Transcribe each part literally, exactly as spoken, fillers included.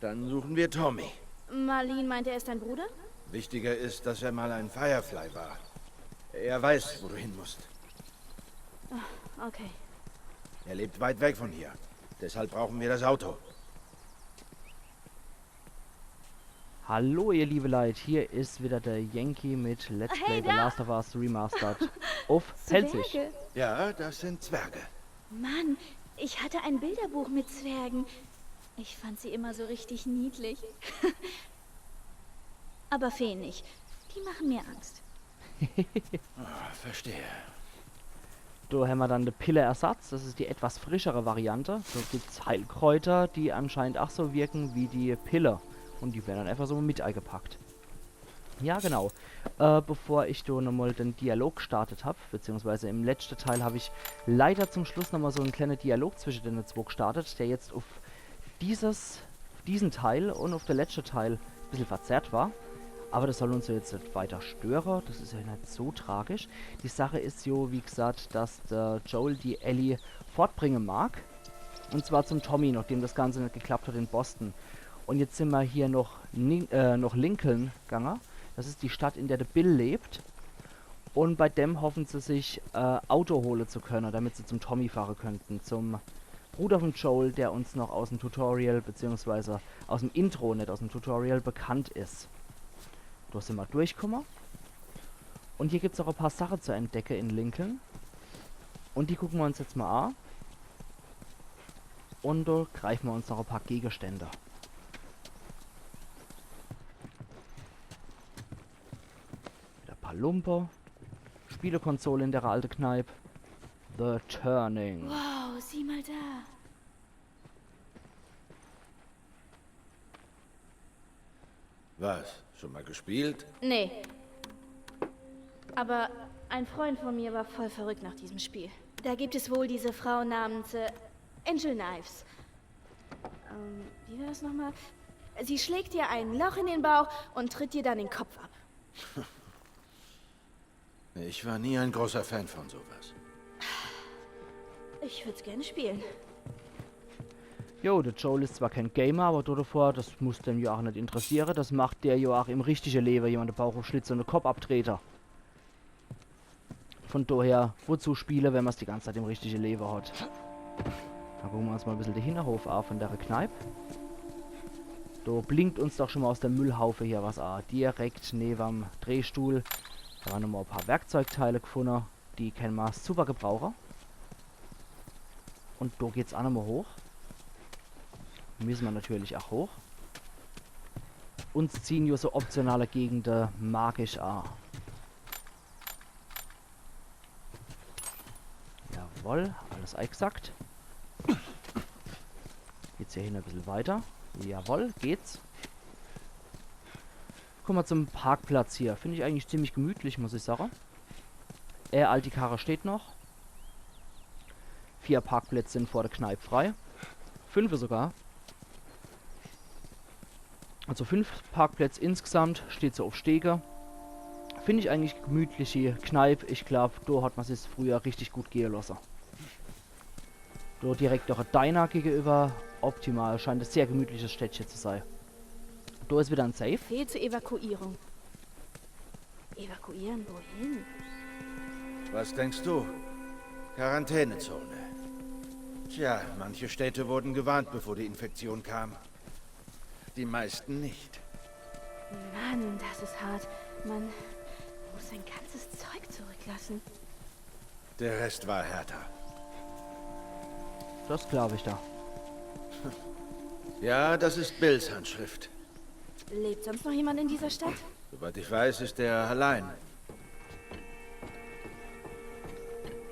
Dann suchen wir Tommy. Marlene meinte, er ist dein Bruder? Wichtiger ist, dass er mal ein Firefly war. Er weiß, wo du hin musst. Okay. Er lebt weit weg von hier. Deshalb brauchen wir das Auto. Hallo ihr liebe Leit, hier is wieder der Yankee mit Let's Play Hey, The da! Last of Us Remastered uff Pälzisch. Zwerge. Ja, das sind Zwerge. Mann, ich hatte ein Bilderbuch mit Zwergen. Ich fand sie immer so richtig niedlich. Aber Feen nicht. Die machen mir Angst. Ah, verstehe. Do hämmer dann de Pilleersatz, das is die etwas frischere Variante. Do gibt's Heilkräuter, die anscheinend ach so wirken wie die Pille. Und die werden dann einfach so mit eigepackt. Ja, genau. Äh, bevor ich do nochmal den Dialog gestartet hab, beziehungsweise im letzten Teil hab ich leider zum Schluss nochmal so en kleine Dialog zwischen den zwei gestartet, der jetzt uff dieses, diesen Teil und uff der letzte Teil e bissel verzerrt war. Aber das soll uns ja jetzt net weiter störe, das is ja net so tragisch. Die Sache is jo, wie gesagt, dass der Joel die Ellie fortbringe mag. Und zwar zum Tommy, nachdem das Ganze net geklappt hat in Boston. Und jetzt sin mer hier noch, Nin- äh, noch Lincoln gange. Das is die Stadt, in der der Bill lebt. Und bei dem hoffen se sich, äh, Auto hole zu könne, damit se zum Tommy fahre könnten. Zum Bruder von Joel, der uns noch aus dem Tutorial, beziehungsweise aus dem Intro, net aus dem Tutorial, bekannt is. Do sin mer durchkumme. Und hier gibt's auch e paar Sache zu entdecke in Lincoln. Und die gucken mer uns jetzt mal a. Und do greifen mer uns noch e paar Gegenstände. Wieder e paar Lumpe. Spielekonsole in der alte Kneip. The Turning. Wow, sieh mal da. Was? Schon mal gespielt? Nee. Aber ein Freund von mir war voll verrückt nach diesem Spiel. Da gibt es wohl diese Frau namens äh, Angel Knives. Ähm, wie war das nochmal? Sie schlägt dir ein Loch in den Bauch und tritt dir dann den Kopf ab. Ich war nie ein großer Fan von sowas. Ich würd's gerne spielen. Jo, der Joel is zwar kein Gamer, aber do davor, das muss den jo auch net interessiere. Das macht der jo auch im richtige Lewe, jemand de Bauch uffschlitze und de Kopp abtrete. Von daher, wozu spiele, wenn mer's die ganze Zeit im richtige Lewe hat? Do gucke mer uns mal e bissel de Hinterhof a von der Kneip. Do blinkt uns doch schon mal aus dem Müllhaufe hier was a. Direkt newe'm Drehstuhl. Do hämmer nochmal e paar Werkzeugteile gefunne. Die kenne mer super gebrauche. Und do geht's a nochmal hoch. Müsse mer natürlich auch hoch. Uns ziehen jo so optionale Gegende magisch a. Jawoll, alles eigsackt. Geht's hier hin e bissel weiter? Jawoll, geht's. Guck mal zum Parkplatz hier. Find ich eigentlich ziemlich gemütlich, muss ich sage. Äh, all die Karre steht noch. Vier Parkplätze sind vor der Kneip frei. Fünfe sogar. Also fünf Parkplätze insgesamt, steht so auf Stege. Find ich eigentlich gemütlich die Kneip. Ich glaub, do hat man sich's früher richtig gut gehe losse. Do direkt der Diner gegenüber. Optimal, scheint ein sehr gemütliches Städtche zu sein. Do is wieder ein Safe. Befehl zur Evakuierung. Evakuieren wohin? Was denkst du? Quarantänezone. Tja, manche Städte wurden gewarnt, bevor die Infektion kam. Die meisten nicht. Mann, das ist hart. Man muss sein ganzes Zeug zurücklassen. Der Rest war härter. Das glaub ich da. Ja, das ist Bills Handschrift. Lebt sonst noch jemand in dieser Stadt? Soweit ich weiß, ist er allein.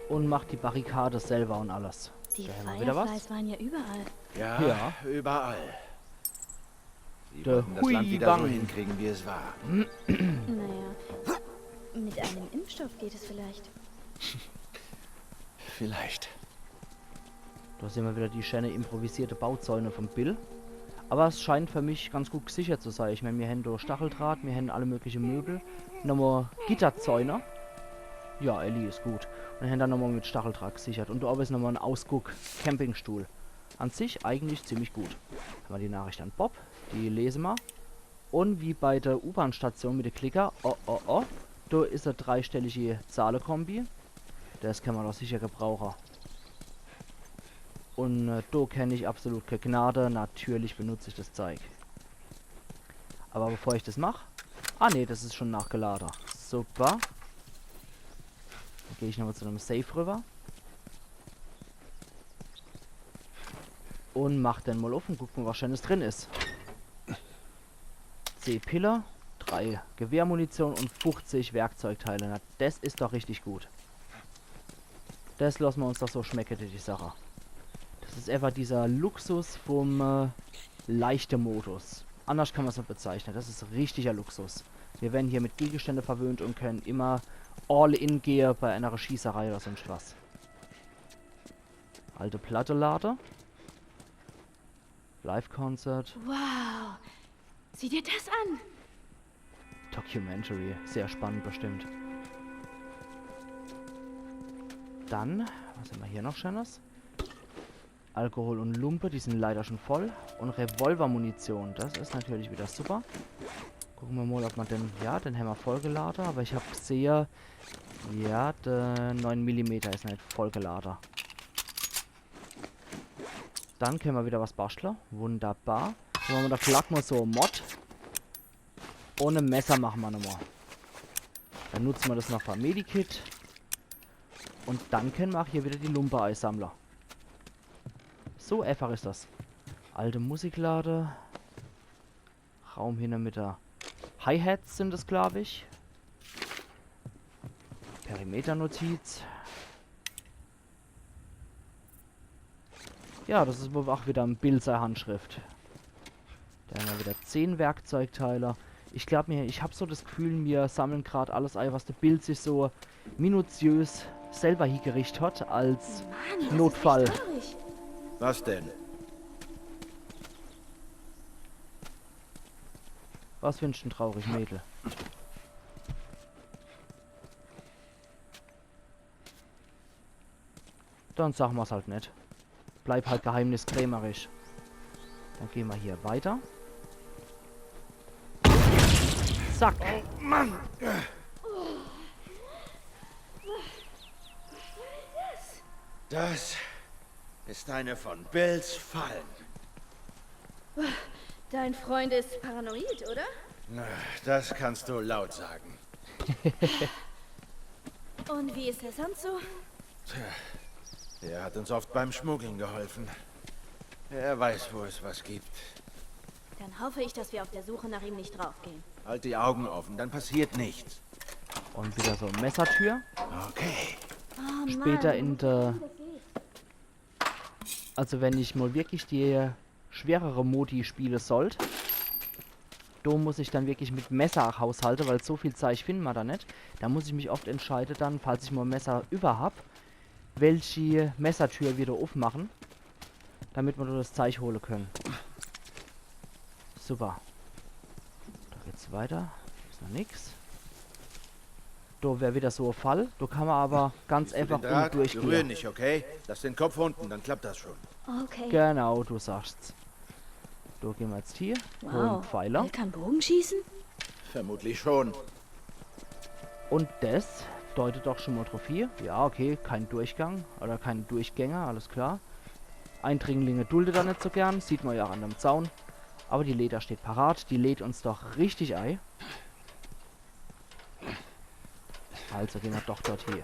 Und macht die Barrikade selber und alles. Die Da haben wir wieder was. Fireflies waren ja überall. Ja, Ja. Überall. Sie Der wollten das Land wieder so Huibang. Hinkriegen, wie es war. Naja. Mit einem Impfstoff geht es vielleicht. Vielleicht. Da sehen wir wieder die schöne improvisierte Bauzäune vom Bill. Aber es scheint für mich ganz gut gesichert zu sein. Ich mein, wir haben da Stacheldraht, wir haben alle möglichen Möbel. Nochmal Gitterzäune. Ja, Ellie ist gut. Und haben dann nochmal mit Stacheldraht gesichert. Und da oben ist nochmal ein Ausguck, Campingstuhl. An sich eigentlich ziemlich gut. Hämmer die Nachricht an Bob, die lese mer. Un wie bei de U-Bahn-Station mit de Klicker, oh, oh, oh, do is e dreistellige Zahlekombi. Des kann mer doch sicher gebrauche. Un, äh, do kenn ich absolut kee Gnade. Natürlich benutz ich des Zeig. Awwer bevor ich des mach... Ah, nee, des is schun nachgelade. Super. Dann geh ich nochmol zu dem Safe riwwer. Un mach den mol uff un guck mol, was Scheenes drin is. Zeh Pille, drei Gewehrmunition un fuchzig Werkzeugteile. Na, des is doch richtig gut. Des losse mer uns doch so schmecke, die, die Sache. Des is äfach dieser Luxus vum, äh, leichte Modus. Annerscht kann mer's net bezeichne. Des is richtiger Luxus. Mir werre hier mit Gegenstände verwöhnt un kenne immer all in gehe bei enner Schießerei oder sonscht was. Alte Platte lade. Live-Concert. Wow. Sieh dir das an. Documentary. Sehr spannend bestimmt. Dann, was hämmer hier noch Scheenes? Alkohol un Lumpe, die sin leider schun voll. Un Revolvermunition, des is natürlich widder super. Gucke mer mol, ob mer den, ja, den hämmer vollgelade, awwer ich hab gesehe, ja, de neun Millimeter is net vollgelade. Dann kenne mer widder was baschtle. Wunderbar. Dann mache mer do glatt mol so e Mod. Un e Messer mache mer nochmol. Dann nutze mer des noch fer e Medikit. Un dann kenne mer ach hier widder die Lumpe eisammle. So äfach is des. Alte Musiklade. Raum hinne mit de Hi-Hats sin des, glaab ich. Perimeternotiz. Ja, des is wohl ach widder em Bill sei Handschrift. Do hämmer widder zehn Werkzeugteile. Ich glaab mir, ich hab so des Gefühl, mir sammle grad alles ei, was de Bill sich so minutiös selwer hiegericht hat als Mann, das ist echt Notfall. Traurig. Was denn? Was finnsch denn traurig, Mädel? Dann sag mer's halt net. Bleib halt geheimniskrämerisch. Dann gehn mer hier weiter. Zack. Oh Mann! Das ist eine von Bills Fallen. Dein Freund ist paranoid, oder? Na, das kannst du laut sagen. Und wie ist er sonst so? Tja, er hat uns oft beim Schmuggeln geholfen. Er weiß, wo es was gibt. Dann hoffe ich, dass wir auf der Suche nach ihm nicht draufgehen. Halt die Augen offen, dann passiert nichts. Und wieder so e Messertür. Okay. Oh Mann. Später in der, also wenn ich mal wirklich die schwerere Modi spiele sollt, do muss ich dann wirklich mit Messer haushalte, weil so viel Zeich finne ma da net. Da muss ich mich oft entscheide dann, falls ich mal e Messer über hab, welche Messertür wieder aufmachen, damit ma do das Zeich hole können. Super. Da geht's weiter. Is noch nix. Do wär wieder so e Fall. Do kann ma aber ganz einfach unne durchgehe. Berühr nicht, okay? Lass den Kopf unten, dann klappt das schon. Okay. Genau, du sagst's. Do gehn ma jetzt hier. Holen Pfeile. Wow, er kann Bogen schießen? Vermutlich schon. Und das deutet doch schon mal drauf hier. Ja, okay, kein Durchgang oder kein Durchgänger, alles klar. Eindringlinge duldet er net so gern, sieht ma ja auch an dem Zaun. Aber die Leiter steht parat, die lädt uns doch richtig ei. Also gehn ma doch dort hier.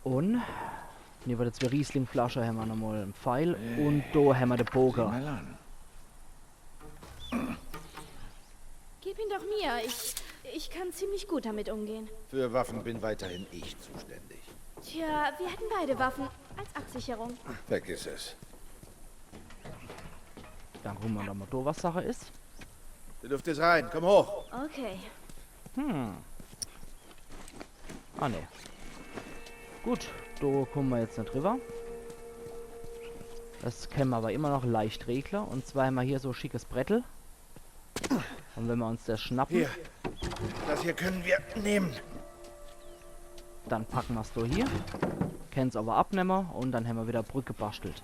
Und hier wird jetzt e Rieslingflasche, hämmer nochmal en Pfeil und do hämmer de Boge. Sieh mal an. Gib ihn doch mir. Ich, ich kann ziemlich gut damit umgehen. Für Waffen bin weiterhin ich zuständig. Tja, wir hätten beide Waffen als Absicherung. Vergiss es. Dann gucke ma doch mal do, was Sache is. Die Luft ist rein, komm hoch. Okay. Hm. Ah, ne. Gut, do kumme ma jetzt net drüber. Das kenne ma aber immer noch leicht regle. Und zwar hämmer hier so e schickes Brettel. Und wenn ma uns das schnappen... Hier. Das hier können wir nehmen. Dann packe mer's do hie. Kenn's awwer abnemme un dann hämmer widder e Brück gebastelt.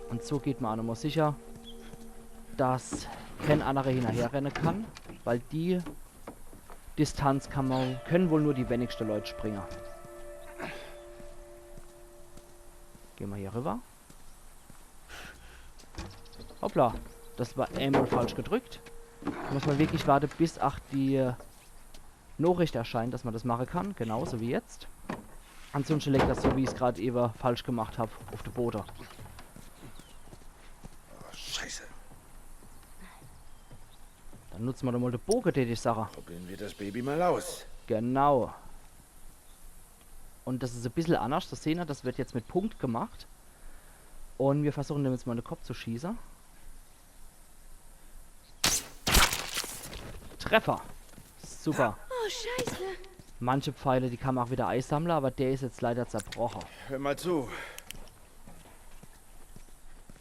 Un so geht mer aa nochmol sicher, dass kenn annerer hinnerherrenne kann, weil die Distanz kann mer, kenne wohl nur die wennigschte Leit springe. Geh mer hier riwwer. Hoppla, das war emol falsch gedrückt. Muss mer wirklich warte, bis ach die Nachricht erscheint, dass mer das mache kann. Genauso wie jetzt. Ansunschte legt das so, wie ich's grad ewe falsch gemacht hab, uff de Bode. Oh, Scheiße. Dann nutze mer doch mol de Boge, dät ich sache. Probieren wir das Baby mal aus. Genau. Un das is e bissel annerscht. Das sehner, das werd jetzt mit Punkt gemacht. Un mir versuche dem jetzt mol in de Kopp zu schieße. Treffer. Super. Oh, Scheiße. Manche Pfeile, die kann mer ach widder eisammle, awwer der is jetzt leider zerbroche. Hör mal zu.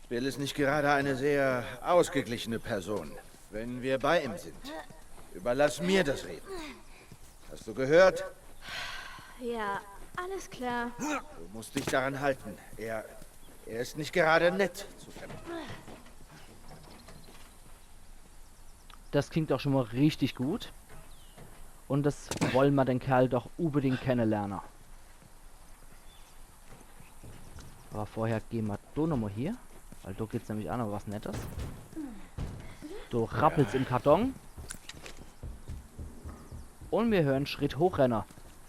Bill ist nicht gerade eine sehr ausgeglichene Person. Wenn wir bei ihm sind, überlass mir das Reden. Hast du gehört? Ja, alles klar. Du musst dich daran halten. Er, er ist nicht gerade nett zu Fremden. Das klingt doch schon mol richtig gut. Un das wolle mer den Kerl doch unbedingt kennelerne. Awwer vorher geh mer do nochmol hier, weil do gibt's nämlich ach noch was Nettes. Do rappelt's im Karton. Un mir hören Schritt hochrenne.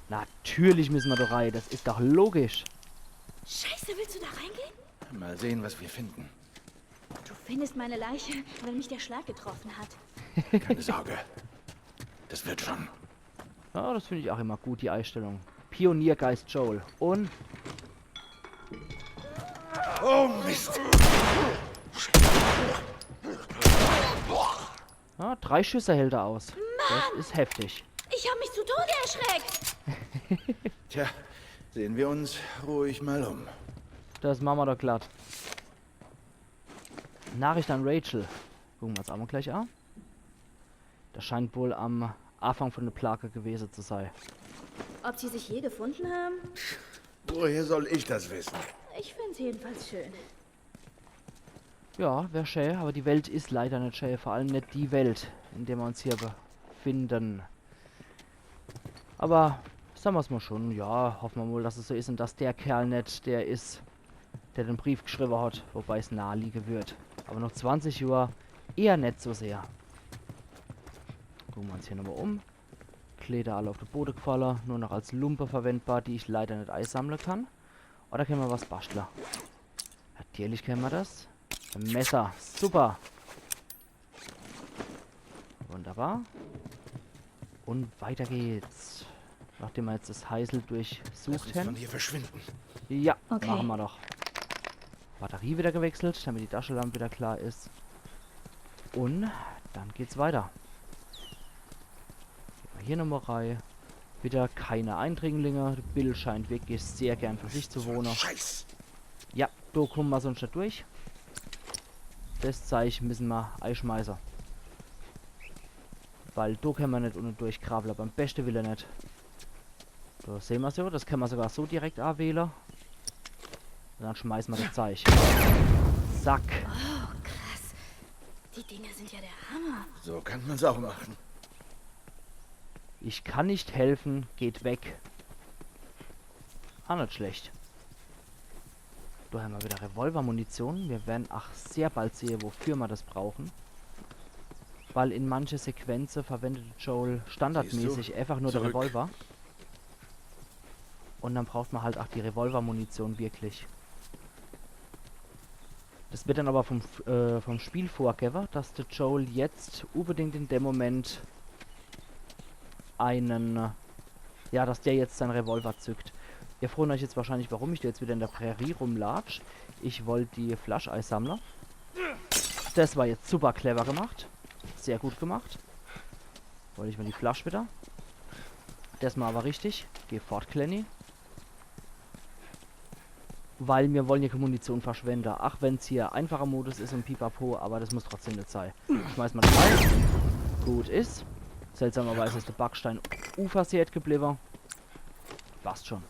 Natürlich misse mer do rei, das is doch logisch. Scheiße, willst du da reingehen? Mal sehen, was wir finden. Du findest meine Leiche, wenn mich der Schlag getroffen hat. Keine Sorge. Das wird schon. Ja, das find ich ach immer gut, die Eistellung. Pioniergeist Joel. Un Oh, Mist. Ja, drei Schüsse hält er aus. Das is heftig. Ich hab mich zu Tode erschreckt. Tja, sehen wir uns ruhig mal um. Das mache mer doch glatt. Nachricht an Rachel. Gucke mer's ach mol gleich a. Das scheint wohl am Afang von de Plage gewese zu sei. Ob sie sich je gefunden haben? Woher soll ich das wissen? Ich find's jedenfalls schön. Ja, wär schä, awwer die Welt is leider net schä, vor allem net die Welt, in der mer uns hier befinden. Awwer sa mer's mol schon, ja, hoffe mer mol, dass es so is un dass der Kerl net der is, der den Brief geschriwwe hat, wobei's naheliege würd. Awwer noch zwanzig Johr eher net so sehr. Gucke mer uns hier nochmol um. Kleder alle uff de Bode gefalle, nur noch als Lumpe verwendbar, die ich leider net eisammle kann. Oder kenne mer was baschtle? Natürlich kenne mer das. E Messer, super. Wunderbar. Un weiter geht's. Nachdem mer jetzt das Heisel durchsucht hän. Lass uns von hier verschwinden. Ja, mache mer doch. Batterie wieder gewechselt, damit die Taschelamp wieder klar is. Un dann geht's weiter. Gehn mer hier nochmol rei. Wieder keine Eindringlinge. De Bill scheint wirklich sehr gern für sich zu wohne. Scheiß. Ja, do kumme mer sunscht net durch. Das Zeich misse mer eischmeiße. Weil do kenne mer net unne durchkrawle, beim beschte Wille net. Do sehn mer's jo, das kenne mer sogar so direkt awähle. Un dann schmeiße mer das Zeich. Zack. Oh, krass. Die Dinger sind ja der Hammer. So kann man's auch machen. Ich kann nicht helfen, geht weg. Ach net schlecht. Do hän mer wieder Revolvermunition. Mir werre ach sehr bald sehe, wofür mer das brauche. Weil in manche Sequenze verwendet Joel standardmäßig einfach nur de Revolver. Un dann braucht mer halt ach die Revolvermunition wirklich. Das wird dann awwer vom, äh, vom Spiel vorgewwe, dass de Joel jetzt unbedingt in dem Moment einen, äh, ja, dass der jetzt sein Revolver zückt. Ihr fragt euch jetzt wahrscheinlich, warum ich do jetzt wieder in de Prärie rumlatsch. Ich wollt die Flasch eisammle. Das war jetzt super clever gemacht. Sehr gut gemacht. Wollt ich mol die Flasch wieder. Das mol awwer richtig. Geh fort, Klenni. Weil mir wolle jo kee Munition verschwende. Ach wenn's hier einfacher Modus is un pipapo, awwer das muss trotzdem net sei. Schmeiß mol das rei. Gut is. Seltsamerweise is de Backstein unversehrt gebliwwe. Passt schon.